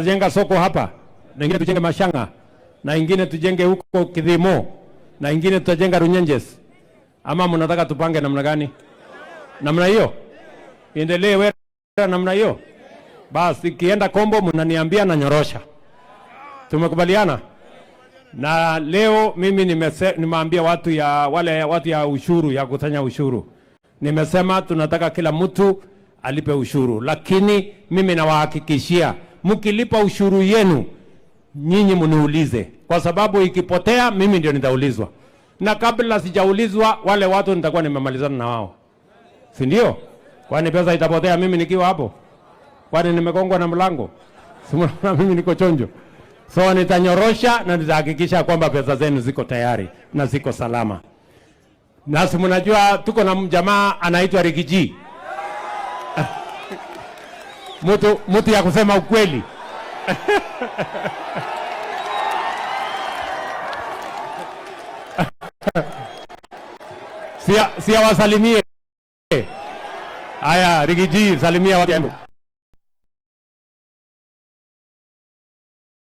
Tutajenga soko hapa na ingine tujenge Mashanga na ingine tujenge huko Kithimo na ingine tutajenga Runyenjes. Ama mnataka tupange namna gani? Namna hiyo endelee wewe namna hiyo. Basi ikienda kombo mnaniambia na nyorosha. Tumekubaliana? Na leo mimi nimeambia watu ya wale watu ya ushuru ya kusanya ushuru, nimesema tunataka kila mtu alipe ushuru, lakini mimi nawahakikishia mkilipa ushuru yenu nyinyi mniulize, kwa sababu ikipotea mimi ndio nitaulizwa, na kabla sijaulizwa wale watu nitakuwa nimemalizana na wao, si ndio? Kwani pesa itapotea mimi nikiwa hapo? Kwani nimegongwa na mlango? Si mnaona mimi niko chonjo? So nitanyorosha na nitahakikisha kwamba pesa zenu ziko tayari na ziko salama. Na si mnajua tuko na mjamaa anaitwa Rigiji, mtu ya kusema ukweli. Sia wasalimie. Haya, Rigiji, salimia watu.